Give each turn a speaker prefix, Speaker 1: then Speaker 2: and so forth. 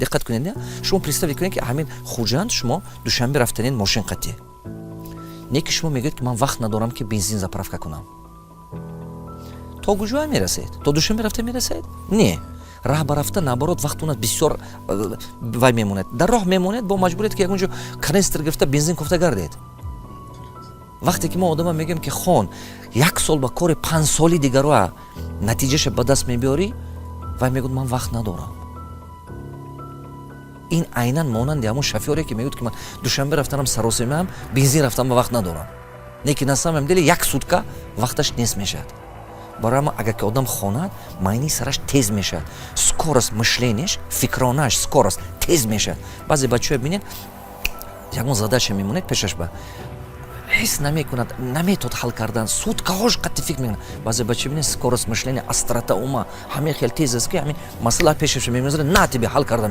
Speaker 1: Диққат кунед, шумо представить кунед, ки ҳамин Хуҷанд шумо Душанбе рафтанед мошин қатӣ. Не ки шумо мегӯед, ки ман вақт надорам, ки бензин заправка кунам. То куҷоя мерасед? То Душанбе рафта мерасед? Не, раҳ ба рафта, наоборот, вақтунат бисёр вай мемонад, дар роҳ мемонед, бо маҷбуред, ки ягон ҷо канистр гирифта, бензин кофта гардед. Вақте ки мо одама мегӯем, ки хон, як сол ба кори 5 соли дигароа натиҷаша ба даст мебиёрӣ, вай мегӯяд: «Ман вақт надорам». Ин айнан монанди ҳамон шофёре, ки мегӯяд, ки ман Душанбе рафтанам саросемаам, бензин рафтан ба вақт надорам. Не ки на самом деле як сутка вақташ нест мешавад. Барои ҳама, агар ки одам хонад, майни сараш тез мешавад, скорость мышления ш, фикронаш, скорость тез мешавад. Баъзе бачаҳо бинед, ягон задача мемонед пешаш, ба ҳис намекунад, наметод ҳал кардан, суткаҳош қатъи фикр мекунад. Баъзе бача бинед, скорость мышления, острота ума ҳамин хел тез аст, ки ҳамин масъала пешаш мемезара, на тебе ҳал карда.